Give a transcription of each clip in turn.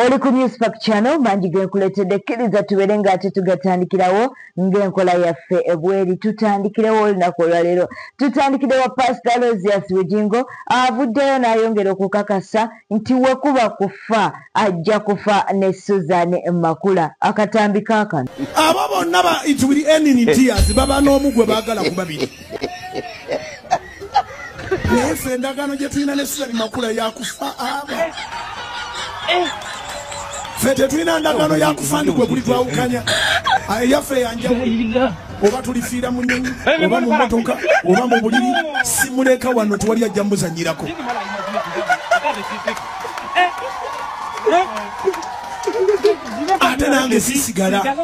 Oli ku Newspark Channel, mangi genkuleetedde, kkiriza tubeere ng'ate tugatandikirawo ng'enkola yaffe ebweri. Tutandikirewo olunaku olwaleero, tutandikire wa Pastor Aloysius Bugingo avuddeyo n'ayongera okukakasa nti wekuba kufa ajja kufa ne Susan Makula. Akatambi kaakano. Abo bonna ba it will end in tears, baba n'omu gwe baagala ku babiri. Naye ffe endagaano gye tulina ne Susan Makula yakufa aba. Ffe tetulina ndagaano yakufa ndi gwe guli twawukanya. Eyaffe yanjawulo, oba tulifiira mu nnyonyi, oba mu mmotoka, oba mu buliri, simuleka wano, tewali ajja muzannyirako. Ate nange sisigala,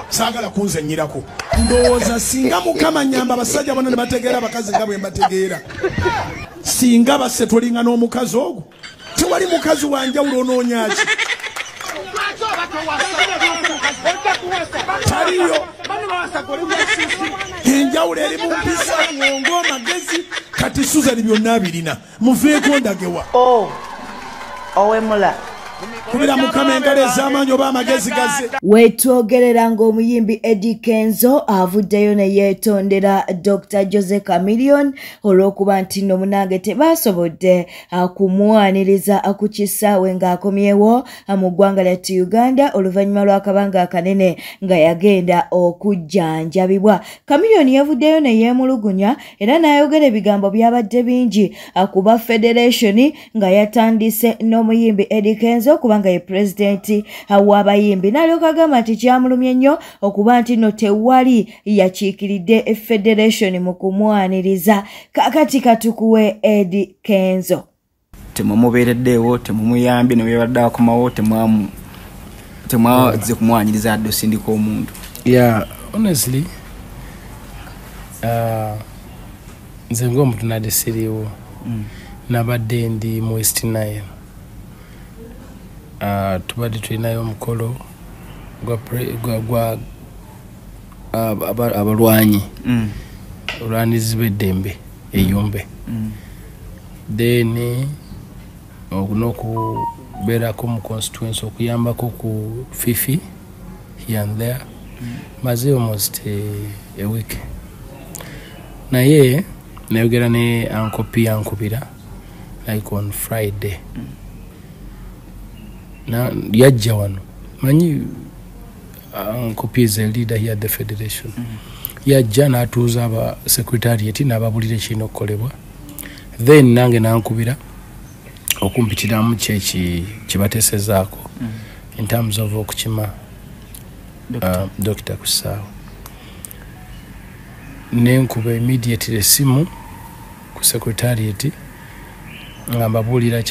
saagala kunzannyirako. Ndowooza singa Mukama nnyamba abasajja bonna ne bategeera abakazi nga bwe mbategeera, singa basetulinga n'omukazi ogwo, tewali mukazi wanjawulo onoonya ki? Taliyo. Enjawulo eri mu mpisa, mwongo, amagezi. Kati Susan byonna abirina, muveeko ndagewa. Oh, owemula. Kubira Mukama engalo ez'amaanyi oba amagezi gaze. Wetwogerera ng'omuyimbi Eddy Kenzo avuddeyo ne yeetondera Dr. Jose Chameleone olw'okuba nti nno munange tebasobodde kumwaniriza ku kisaawe ng'akomyewo mu ggwanga lyattu Uganda oluvannyuma lw'akabanga akanene nga yagenda okujjanjabibwa. Chameleone yavuddeyo ne yeemulugunya era n'ayogera ebigambo byabadde bingi kuba Federation nga yatandise n'omuyimbi Eddy Kenzo kubanga ye pulezidenti w'abayimbi, n'alyoka agamba nti kyamulumye nnyo okuba nti nno tewali yakiikiridde Federation mu kumwaniriza. Kakati katukuwe Eddy Kenzo. Temumubeereddeewo, temumuyambye, ne bwe akomawo temwazze kumwaniriza adde osindika omuntu. Yeah, honestly, nze ng'omuntu nadde siriiwo, nabadde ndi mu West Nile. Tubadde tulinayo omukolo gwa abalwanyi olwanizi b'eddembe eyumbe, then n'okubeerako mu constituency okuyambako ku Fifi here and there. Maze almost a week, naye nayogera ne Uncle P, yankubira like on Friday. Na yajja wano, manyi Uncle P is a leader here at the federation. Yajja n'atuuza aba secretariat n'ababulira ekirina okukolebwa, then nange nankubira okumpitiramu kyeki kyebateesezaako in terms of okukima dokita ku ssaawa. Nenkuba immediately essimu ku secretariat nga mbabuulira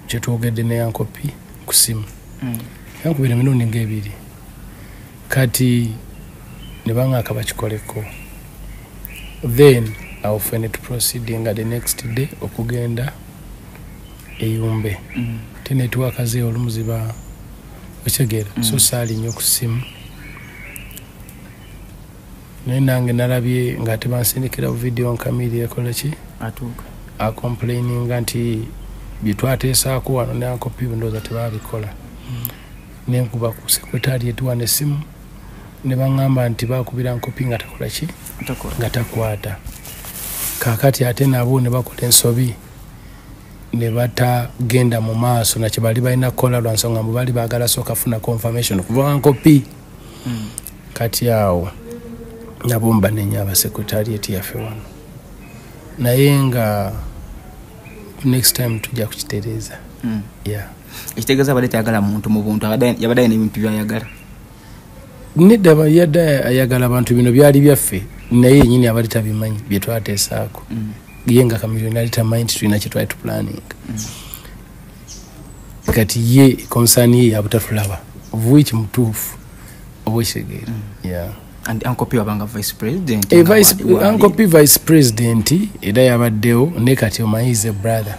kyetwogedde ne Uncle P ku ssimu. Yankubira emirundi ng'ebiri, kati ne baŋŋaaka bakikoleko, then awo ffe tuproceedinga the next day okugenda eyumbe. Te network ze olumu ziba okitegeera, so saali nnyo ku ssimu, naye nange nalabye ng'ate bansindikira video Nkamiri ekola ki atuuka acomplaininga nti bye twateesaako wano ne Uncle P ndowooza tebaabikola. Nenkuba ku secretariat wano essimu ne baŋŋamba nti baakubira Uncle P nga takola ki, nga takwata. Kaakati ate nabo ne bakola ensobi ne batagenda mu maaso nakye bali balina kukola lwa nsonga mbu bali baagala sooka funa confirmation okuva Uncle P. Kati awo nabo mbanenya aba secretariat yaffe wano, naye nga next time tujja kukitereeza. Yeah. Ekitegeeza abadde tayagala muntu mu buntu, yabadde alina ebintu by'ayagala. Nedda, yadde ayagala abantu, bino byali byaffe, naye yennyini abadde tabimanyi bye twateesaako. Ye nga Chameleone ali tamanyi nti tulina kye twali tuplanninga. Kati ye concern ye yabutatulaba, of which mutuufu oba okitegeera. Yeah. And Uncle P wabanga vice president. Uncle P vice president era yabaddewo, ne kati omanyi is a brother.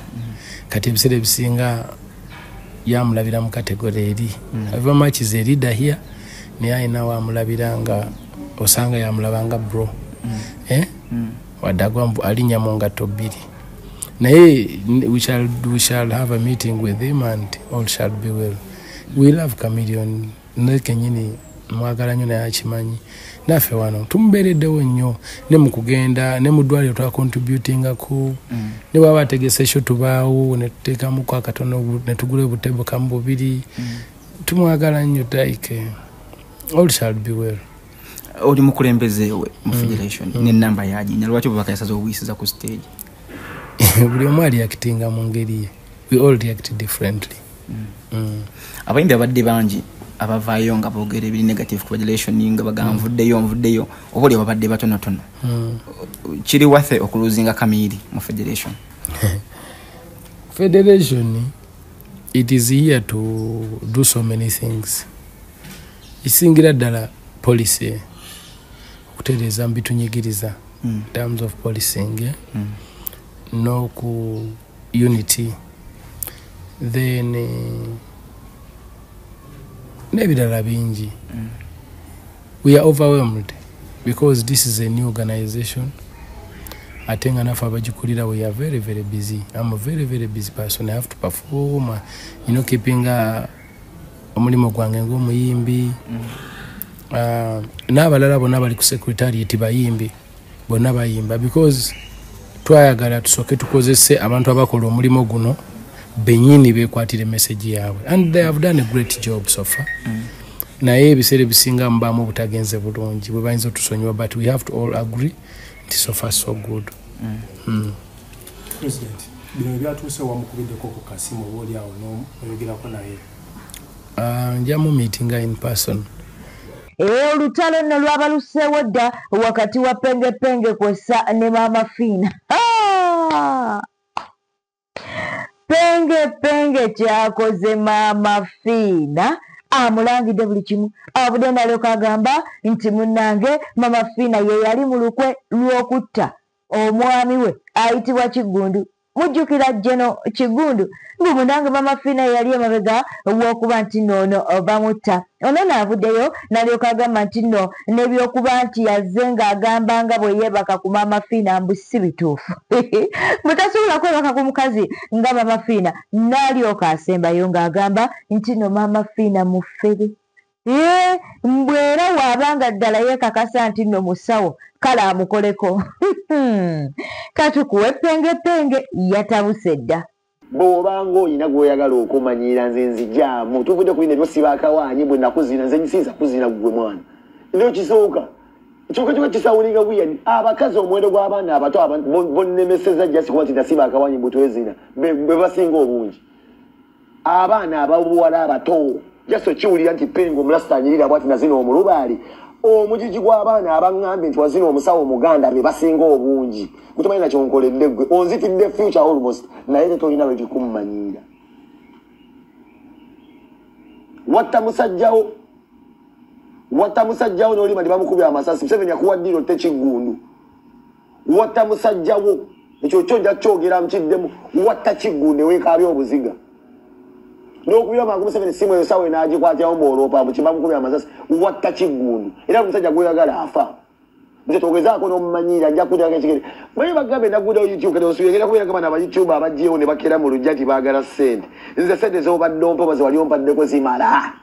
Kati ebiseera ebisinga yamulabira mu category eri. However much is a leader here, naye alina wamulabira nga osanga yamulabanga bro. Wadde agwa mbu alinnya mu ngatto bbiri. Naye we shall have a meeting with him and all shall be well. We love Chameleone. Naye kenyini mwagala nnyo naye akimanyi. Naffe wano tumubeereddewo nnyo ne mu kugenda ne mu ddwaliro twacontributingako ne bwaba ategese show tubaawo ne tuteekamuko akatono ne tugula obutebo kamu bubiri. Tumwagala nnyo like all shall be well. Oli mukulembeze we mu federation n'ennamba yaginya lwaki obubaka yasaze obuyisiza ku stage? Buli omu aliactinga mu ngeri ye. We all react differently. Abayimbi abadde bangi abavaayo nga boogera ebiri negative ku federation nga bagamba nvuddeyo nvuddeyo oba oli ababadde batonotono. Kiri waffe okuluzinga Chameleone mu federation? Federation, it is here to do so many things. Isingira ddala policy okutereeza mbitunyigiriza in terms of policing, no ku unity, then n'ebirala bingi. We are overwhelmed because this is a new organization. Ate nga naffe abagikulira we are very very busy. I'm a very very busy person. I have to perform, you know, keeping omulimu gwange ng'omuyimbi. N'abalala bonna bali ku secretariat bayimbi bonna bayimba because twayagala tusooke tukozese abantu abakola omulimu guno bennyini beekwatire message yaabwe and they have done a great job so far. Naye ebiseera ebisinga mubaamu obutagenze bulungi bwe bayinza otusonyiwa, but we have to all agree nti so far so good. President, bino byatuuse wamukubiddeko ku kasimu oba oli awo n'oyogerako naye? Nja mu meetinga in person. Olutalo nno lwabaluseewo dda wakati wa Penge Penge kw'ossa ne Maama Fiina. Penge Penge kyakoze Maama Fiina amulangidde buli kimu. Avudde n'alyoka agamba nti munnange Maama Fiina ye yali mu lukwe lw'okutta omwami we ayitibwa Kiggundu. Mujjukira Jeno Kiggundu mbu munnange Maama Fiina ye yali emabega w'okuba nti noono bamutta. Ono n'avuddeyo n'alyoka agamba nti nno n'ebyokuba nti yazze ng'agamba nga bwe yeebaka ku Maama Fiina mbu si bituufu. Mutasobola kwebaka ku mukazi nga Maama Fiina. N'alyoka asembayo ng'agamba nti nno Maama Fiina mufere. Mbu era waabanga ddala yeekakasa nti nno musawo kale amukoleko. Katukuwe Penge Penge yatabuse dda. Bw'obanga olina gw'oyagala okumanyira nze nzijaamu. Tuvudde ku bino ebyosiba akawaanyi bwe nakuzina nze nsinza kuzina gwe mwana. Ndio kisooka. Kyokka kyokka kisawulinga buyani. Abakazi omuwendo gw'abaana abato bonnemeseza just kuba nti nasiba akawaanyi bwe twezina be basinga obungi. Abaana ababuwala abato just okiwulira nti Penge omulasita anyirira bw'ati nazina omulubaali. Omugigi gw'abaana abaŋŋambye nti wazina omusawo omuganda be basinga obungi. Kutomanyi nakyo nkoledde ggwe onzitidde future almost naye tetolina lwe tikummanyiira. Watta musajjawo n'olima ne bamukubya amasasi. Museveni yakuwa ddiiro Kiggundu. Watta musajjawo ekyo kyo nja kyogera nkiddemu. Watta Kiggundu eweekaabya obuziga. N'okubira mangu Museveni simu eyo ssaawa n'agikwatirawo ng'oloopa mbu kibamukubya amasasi. Watta Kiggundu era omusajja gw'oyagala afa. Nze togezaako n'omumanyiira nja kuteekako ekigere. Manyi bagambe naguddewo YouTube kati osubira kubeera nga bano aba YouTube abaggyewo ne bakera mu luggya nti baagala ssente. Nze ssente z'obadde ompa oba ze wali ompaddeko zimala.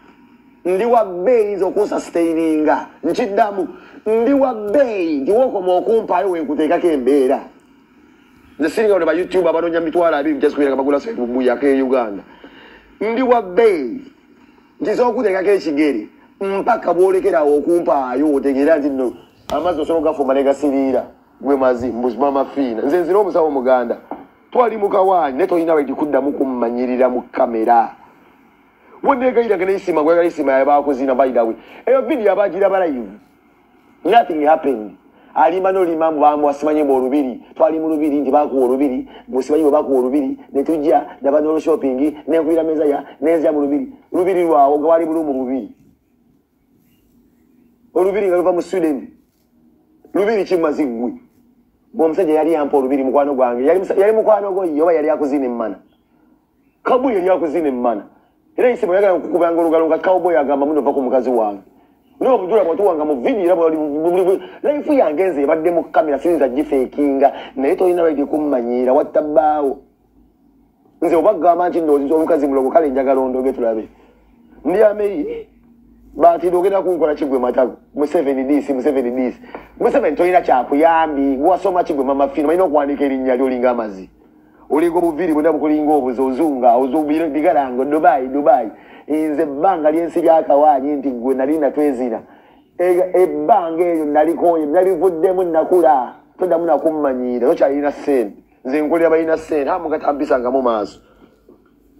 Ndi wa bbeeyi nze okunsustaininga. Nkiddamu ndi wa bbeeyi nti wookoma okumpaayo we nkuteekako embeera. Nze siringa bano ba YouTube abanoonya 20,000 just kubeera nga bagula ssente mu Buyaka e Uganda. Ndi wa bbeeyi nti z'okuteekako ekigere mpaka bw'olekerawo okumpaayo otegeera nti nno amazzi osobola ogafumba ne gasiriira gwe mazi mbu Maama Fiina. Nze nzira omusawo omuganda twali mu kawaanyi naye tolina lwe kuddamu kummanyirira mu kamera. Wonneegayiranga n'Isima gw'oyagala Isima yabaakuzina by the way. Eyo vidiyo abaagiraba live. Nothing happened. Alimba n'olima mbu bamuwa mbu olubiri. Twali mu lubiri nti baakuwa olubiri, mbu simanyi bwe baakuwa olubiri ne tujja naba n'olushopping ne nkubira mezaya nenzija mu lubiri. Lubiri lwawo nga wali bulumu bubiri. Olubiri nga luva mu Sweden. Lubiri kimazi ggwe. Omusajja yali yampa olubiri mukwano gwange. Yali mukwano gwo ye oba yali akuzina emmana. Cowboy yali akuzina emmana. Era Isima yagala okukubanga olugalo nga Cowboy agamba muno va ku mukazi wange. N'obujula bwatuwanga mu video era bwali life yange nze ebadde mu kamera siyinza gifeekinga naye tolina right kummanyiira wattabbaawo. Nze obagamba nti ndowooza omukazi mulogo kale njagala ondoge tulabe. Ndi ameyi bati ndogenda kunkola kigwe matago Museveni this Museveni this Museveni tolina kyakuyambi gwasoma kigwe mama Fina balina okuwandiika erinnya lyo olinga amazzi olinga obuviiri bwonna bukulinga obuzi ozunga ozubigalango Dubai Dubai. Nze ebbanga lyensi byakawaanyi nti gwe nali natwezina ebbanga eryo nalikooye nalivuddemu nakula toddamu nakummanyiira tokyalina ssente nze nkolera balina ssente hamugatampisanga mu maaso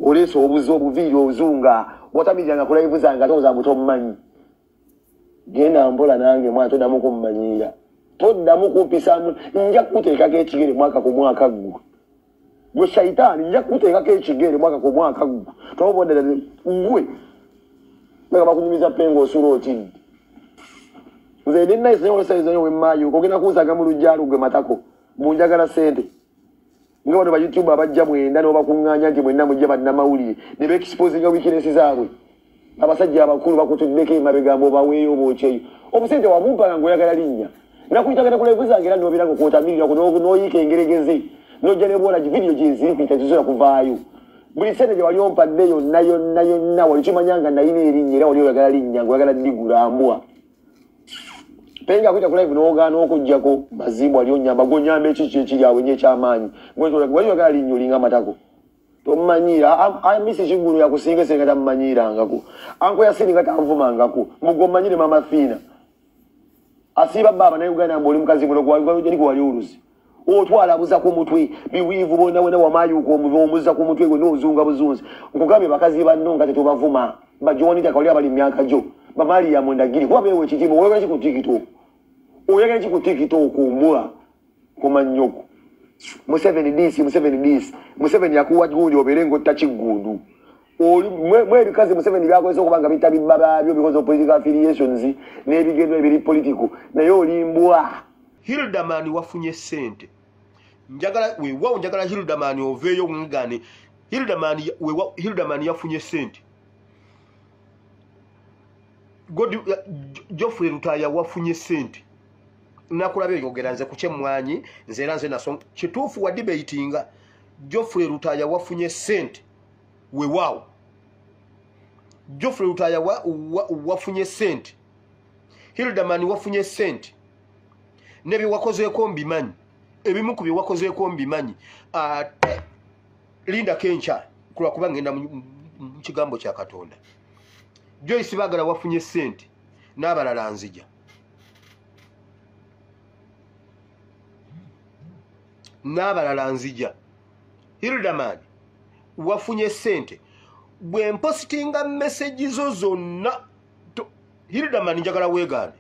oleese obuzi obuviiri ozunga watamiriranga ku live zange ate ozambu tommanyi genda mpola nange mwana toddamu kummanyiira toddamu kumpisaamu nja kukuteekako ekigere mwaka ku mwaka ggwe gwe shaitaani nja kukuteekako ekigere mwaka ku mwaka ggwe tobondera ggwe nga bakunyumiza pengo osula otidde nze ndi nice naye olwesaizayo wemmaayo ogenda kunsaga mu lujjalo gwe matako munjagala ssente nga bano ba YouTube abajja mwenda n'obakuŋŋaanya nti mwenna mujja bannamawulire ne beexposinga weakness zaabwe abasajja abakulu bakutuddeko emabega mbu obaweeyo obookyeyo obusente wabumpanga ng'oyagala linnya nakuyitagana ku live zange era n'obeera ng'okwotamirirako n'oyiika engeregeze n'ojja ne bwola vidiyo gyeziri kuyita tezisobola kuvaayo buli ssente gye wali ompadde yonna yonna yonna wali kimanya nga nalina erinnya era wali oyagala linnya ng'oyagala ddigula mbwa penga kuyita ku live n'ogaana okuggyako mazimbu ali onyamba gw'onyamba ekiki ekiri awo ennyo ekyamaanyi wali oyagala linnya olinga amatako tomumanyiira amisi Kigulu yakusinga esenga tamumanyiirangako anko yasiringa tanvumangako mugomanyire mama Fina asiiba bba abannayuganda mbu oli mukazi muno gwe wali oluzi otwala buza ku mutwe biwiivu bonna wena wamayuka omuza ku mutwe gwe n'ozunga buzunzi nkugambye bakazi banno nga tetubavuma bajowanita kawali abali mu myaka gyo bamaliya mundagiri kuba beewa ekitiibwa oyagala ki ku TikTok oyagala ki ku TikTok mbwa kumanyoko Museveni this Museveni this Museveni yakuwa gundi obeere ng'otta Kiggundu mwe ebikazi Museveni byakozesa okuba nga bitta bibba baabyo because of political affiliations n'ebigendo ebiri political naye oli mbwa. Hilderman wafunye ssente njagala weewaawo njagala Hilderman oveeyo ngane Hilderman weewaawo Hilderman yafunye ssente Geoffrey Lutaaya wafunye ssente nakulabye yogera nze ku kyemmwanyi nze era nze nasonga kituufu wa debatinga Geoffrey Lutaaya wafunye ssente weewaawo Geoffrey Lutaaya wafunye ssente Hilderman wafunye ssente ne bye wakozeeko mbimanyi ebimu ku bye wakozeeko mbimanyi ate linda kenkya kulwakuba ngenda mu kigambo kya Katonda Joyce Bagala wafunye ssente n'abalala nzija n'abalala nzija Hilderman wafunye ssente bwe mpositinga message zo zonna Hilderman njagala weegaane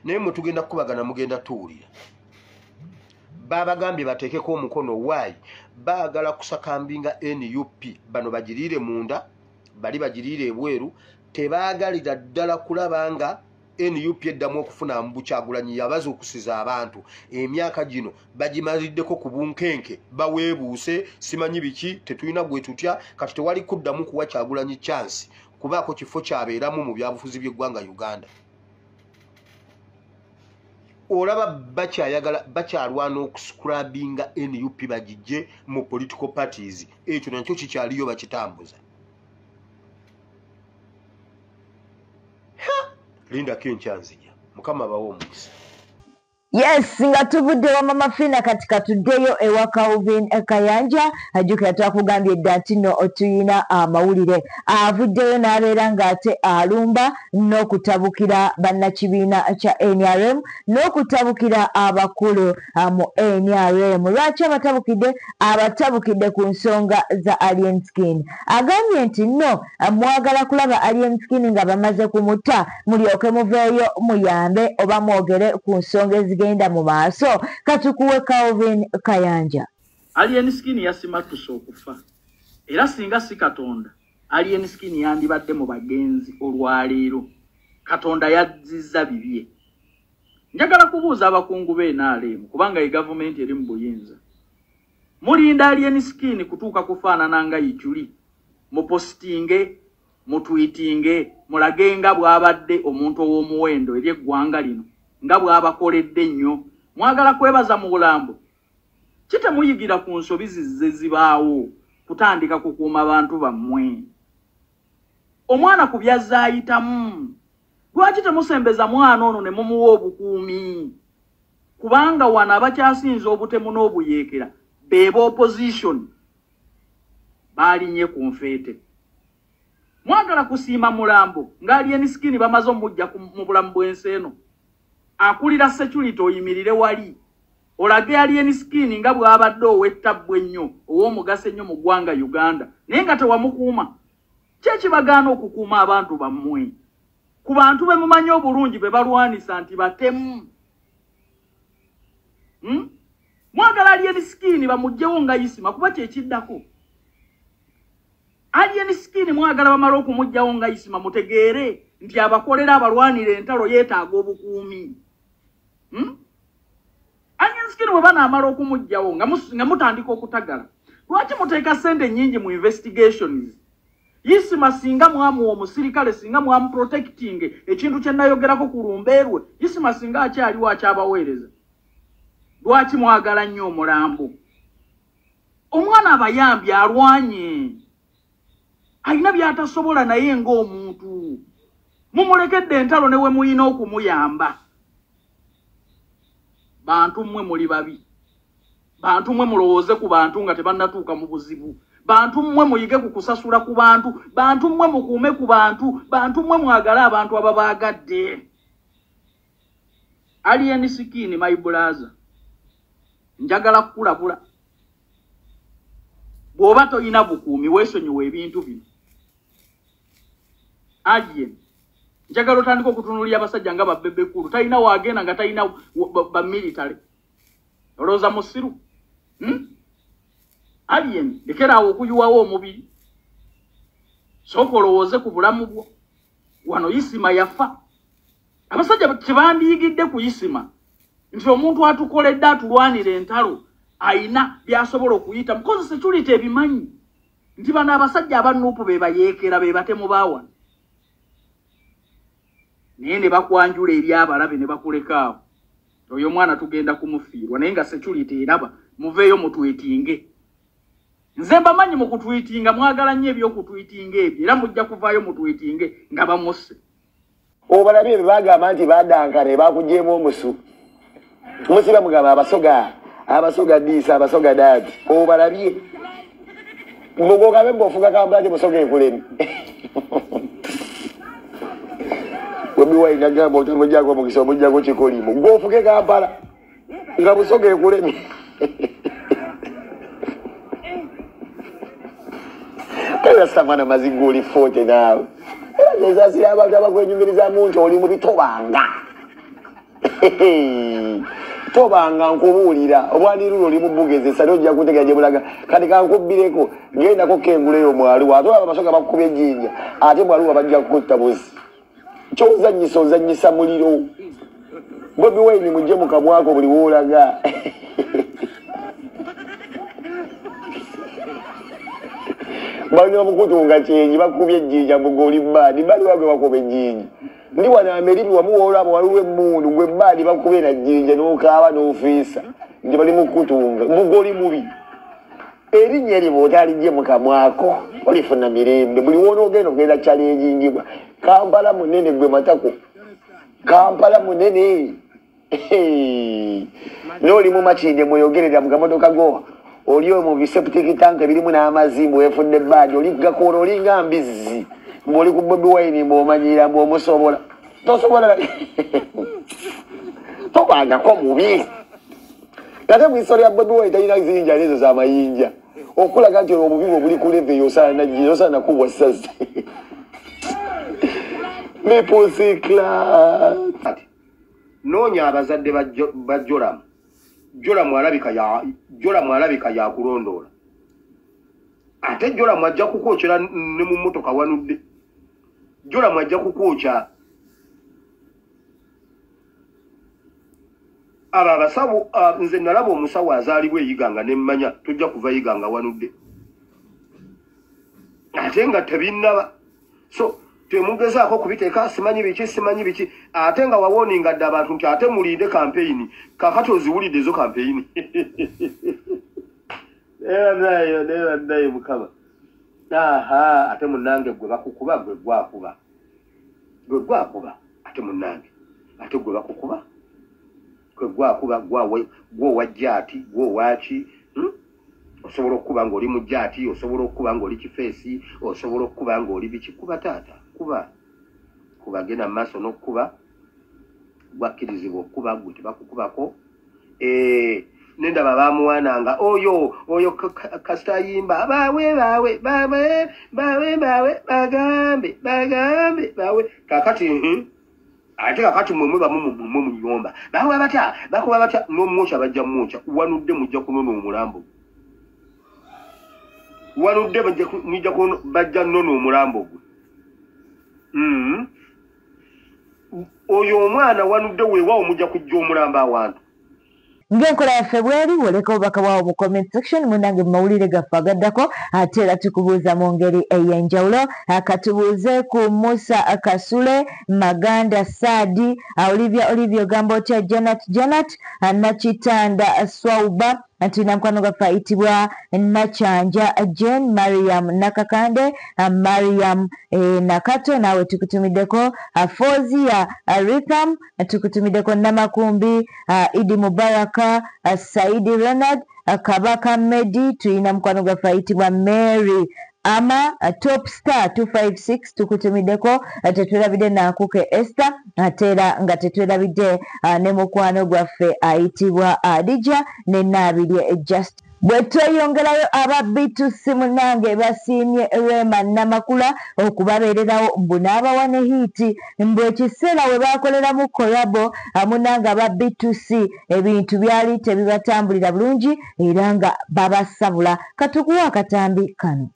naye mwe tugenda kukubagana mugenda tuwulira babagambye bateekeko omukono waayi baagala kusakambinga NUP bano bagiriire munda bali bagiriire ebweru tebaagalira ddala kulaba nga NUP eddamu okufuna mbu Kyagulanyi yabazuukusiza abantu emyaka gino bagimaliddeko ku bunkenke baweebuuse simanyi biki tetulina gwe tutya kati tewali kuddamu kuwa Kyagulanyi chance kubaako kifo kyabeeramu mu byabufuzi by'eggwanga Uganda. Olaba bakyayagala bakyalwana okuscrabinga NUP bagijje mu political parties ekyo nakyo kikyaliyo bakitambuza. Linda kenkyanzija Mukama abawe omukisa. Yes, nga tuvudde wa Mama Fina kati katuddeyo ewa Calvin Kayanja ajjukira twakugambye dda nti nno tuyina amawulire avuddeyo n'abeera ng'ate alumba n'okutabukira bannakibiina kya NRM n'okutabukira abakulu mu NRM. Lwaki abatabukidde? Abatabukidde ku nsonga za Alien Skin. Agambye nti nno mwagala kulaba Alien Skin nga bamaze kumutta mulyoke muveeyo muyambe oba mwogere ku nsonga ezigenda mu maaso. Katukuwe Calvin Kayanja. Alien Skin yasimatuse okufa era singa si Katonda Alien Skin yandibadde mu bagenzi olwaleero. Katonda yazzizza bibye. Njagala kubuuza abakungu b'e NRM kubanga ye gavumenti eri mu buyinza. Mulinda Alien Skin kutuuka kufaanana nga Ichuli mupositinge Mutwitinge mulage nga bw'abadde omuntu ow'omuwendo eri eggwanga lino, nga bw'abakoledde ennyo. Mwagala kwebaza mu bulambo, kitemuyigira ku nsobi zizze zibaawo kutandika kukuuma bantu bammwe. Omwana ku byazzaayitamu, lwaki temusembeza mwana ono ne mumuwa obukuumi? Kubanga wano abakyasinze obutemu n'obuyeekera beba opposition baalinnye ku nfeete. Mwagala kusiima mulambo ng'Alien Skin bamaze omujja mu bulamu bw'ensi eno. Akulira security oyimirire wali olage Alien Skin nga bw'abadde ow'ettabbu ennyo, ow'omugaso ennyo mu ggwanga Uganda, naye nga tewamukuuma. Ki ekibagaana okukuuma abantu bammwe? Ku bantu be mumanyi obulungi be balwanisa nti batemu. Mwagala Alien Skin bamuggyewo nga Isima, kuba kyekiddako. Alien Skin mwagala bamala okumuggyawo nga Isima, mutegeere nti abakolera abalwanira entalo yeetaaga obukuumi. Alien Skin bwe banaamala okumuggyawo nga mutandika okutagala, lwaki muteeka ssente nnyingi mu investigations? Isima singa mwamuwa omusirikale, singa mwamuprotecting, ekintu kye nayogerako ku lumbeerwe, Isima singa akyaliwo akyabaweereza. Lwaki mwagala nnyo omulambo? Omwana abayambye alwanye, alina by'atasobola naye ng'omuntu. Mumulekedde entalo ne we muyina okumuyamba. Bantu mmwe muli babi. Bantu mmwe mulowooze ku bantu nga tebannatuuka mu buzibu. Bantu mmwe muyige ku kusasula ku bantu. Bantu mmwe mukuume ku bantu. Bantu mmwe mwagale abantu ababaagadde. Alien Skin my brother, njagala kukulabula. Bw'oba toyina bukuumi weesonyiwe ebintu bino. Alien, njagala otandika okutunuulira abasajja nga babbebekulu, talina waagenda nga talina bamilitale. Olowooza musiru? Alien, lekeraawo okuyiwawo omubiri. Sooka olowooze ku bulamu bwo. Wano Isima yafa. Abasajja kyebandiyigidde ku Isima nti omuntu atukoledde atulwanira entalo ayina by'asobola okuyita. Mukozi security ebimanyi nti bano abasajja abanuupu be bayeekera be batemu baawano, naye ne bakwanjula eri abalabe ne bakuleka awo. Oyo omwana tugenda kumufiirwa, naye nga security eraba. Muveeyo mutwitinge. Nze mbamanyi mu kutwitinga, mwagala nnyo eby'okutwitinga ebyo, era mujja kuvaayo mutwitinge nga bamusse. Obalabye bye bagamba nti badankane bakugyemu omusu. Musiba mugamba abasoga, abasoga diisa, abasoga daati. Obalabye. Mbugokabe mbofuga Kampala nti musoga ekulemi. Bobi Wine agamba otamuggyako omukisa omuggyako kikolimu. Gw'ofuge Kampala nga busoga ekulemi. Kale samana maziga oli 40 naawe. Era nzasira abantu abakwenyumirizaamu nti oli mubi tobanga. Tobanga nkubuulira obwanirula oli mu bugezesa ojja kutegera gye bulaga. Kati kankubbireko gendako kenguleyo mwaluwa, ate olaba abasoga bakukubye ejjinja ate mwaluwa bajja kukutta buzi. Ky'ozannyisa ozannyisa muliro. Bobi Wine mujje mu kamwako buli w'olaga. Balina omukutunga kyenyi bakubye ejjinja mbuga oli bbaadi, bali wagwe bakuba ejjinja. Ndi wano Amerika wamu w'olaba waliwo emmundu gwe bbaadi bakubye na jjinja n'okaaba n'ofiisa nti bali mu kukutunga, mbuga oli mubi. Erinnya eryo bw'otalijje mu kamwako olifuna mirembe. Buli w'onoogenda ogenda challengingibwa. Kampala munene gwe matako. Kampala munene. N'oli mu Makindye mweyogerera mu kamotoka go. Oli mu biseptic tank ebirimu n'amazzi mbu weefudde bbaadi, oli gakola olinga mbizzi. Mbw'oli ku Bobi Wine mbw'omanyiira mbw'omusobola. Tosobola. Tobangako mubi. Ate mu history ya Bobi Wine talina zinja ezo z'amayinja. Okulaga nti obubi bwe buli ku level osaana najja osaana kubwa ssazi. Me pussy clat. Noonya abazadde ba Joram. Joram alabika yakulondoola. Ate Joram ajja kukwokyera ne mu mmotoka wanudde. Joram ajja kukwokya. Abo abasawo, nze nalaba omusawo azaalibwa e Iganga ne mmanya tojja kuva Iganga wanudde. Ate nga tebinnaba. So temugezaako kubiteeka simanyi biki simanyi biki, ate nga wawoninga dde abantu nti ate mulinde kampeyini. Kakati oziwulidde ezo kampeyini. Naye naye Mukama. Aha, ate munnange gwe bakukuba gwe gwakuba. Gwe gwakuba ate munnange. Ate gwe bakukuba gwe gwakuba gwe owa jaati gwe owaaki. Osobola okukuba ng'oli mu jaati, osobola okukuba ng'oli kifeesi, osobola okukuba ng'oli biki. Kuba taata, kuba. Kuba genda mu maaso n'okukuba. Gwakkirizibwa okukuba gwe tebakukubako. Nendaba bamuwananga oyo oyo kasita ayimba bawe bawe bawe bawe bawe bagambe bagambe bawe. Kakati ate kakati mmwe bamu mmwe munyomba bakuba batya bakuba batya n'omwokya bajja mwokya. Wanudde mujja kunona omulambo, wanudde bajja nona omulambo gwe. Oyo omwana wanudde weewaawo mujja kujja omulambo awantu. Ng'enkola yaffe bweri, woleka obubaka bwawo mu comment section munnange mu mawulire gaffe agaddako, ate era tukubuuza mu ngeri ey'enjawulo. Katubuuze ku Musa Kasule, Maganda Saadi, Olivia Olivia ogamba otya, Janet Janet, Nakitanda Swauba, tulina mukwano gwaffe ayitibwa Nakyanja Jane, Mariam Nakakande, Mariam Nakato, naawe tukutumiddeko, Fozia Ritham tukutumiddeko, Namakumbi Idi Mubaraka, Saidi Ronald, Kabaka Medi, tulina mukwano gwaffe ayitibwa Mary Ama, Top Star 256 tukutumiddeko, tetwerabidde Nankuke Esther, ate era nga tetwerabidde ne mukwano gwaffe ayitibwa Adija ne Naabirye Just. Bwe tweyongerayo aba B2C munnange basiimye Rema Namakula okubabeererawo mbu n'abawa ne hit, mbu ekiseera we baakoleramu collabo munnange aba B2C ebintu byali tebibatambulira bulungi era nga babasabula. Katukuwa akatambi kano.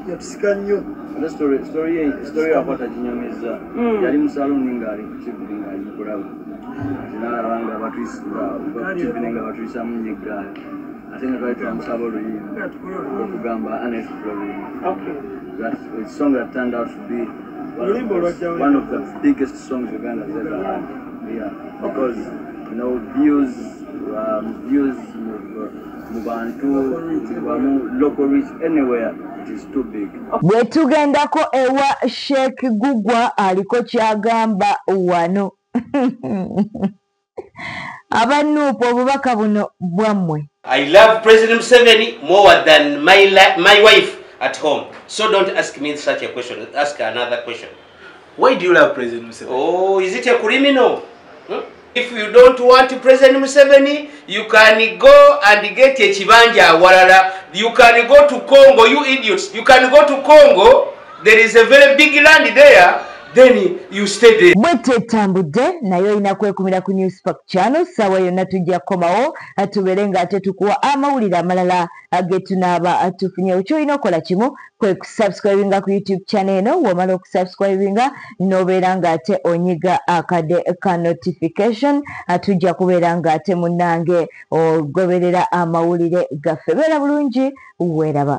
Yatusika nnyo. Story yakwata ginyumiza. Yali mu saluni ng'ali ku TV ng'ali mu kulaba. Nalaba nga batuyisaamu nnyo eggaali. Ate nga twali twamusaba oluyimba okugamba Annette Florine. That's a song that turned out to be one of the biggest songs Uganda has ever had. Yeah, because you know, views mu bantu, local reach, anywhere, it is too big. Bwe tugendako ewa Sheikh Gugwa aliko kyagamba wano. Aba NUP obubaka buno bwammwe. I love President Museveni more than my wife at home. So don't ask me such a question. Ask another question. Why do you love President Museveni? Oh, is it a criminal? Hmm? If you don't want President Museveni, you can go and get a chibanja walala. You can go to Congo, you idiots. You can go to Congo. There is a very big land there. Then you stay there. Bwe tetambudde naye olina kwekumira ku New Spark Channel ssaawa yonna tujja kukomawo tubeere nga ate tukuwa amawulire amalala ge tunaaba tufunyewo. Ky'olina okukola kimu kwe kusubscribinga ku YouTube channel eno, w'omala okusubscribinga n'obeera ng'ate onyiga akade ka notification, tujja kubeera ng'ate munnange ogoberera amawulire gaffe. Beera bulungi, weeraba.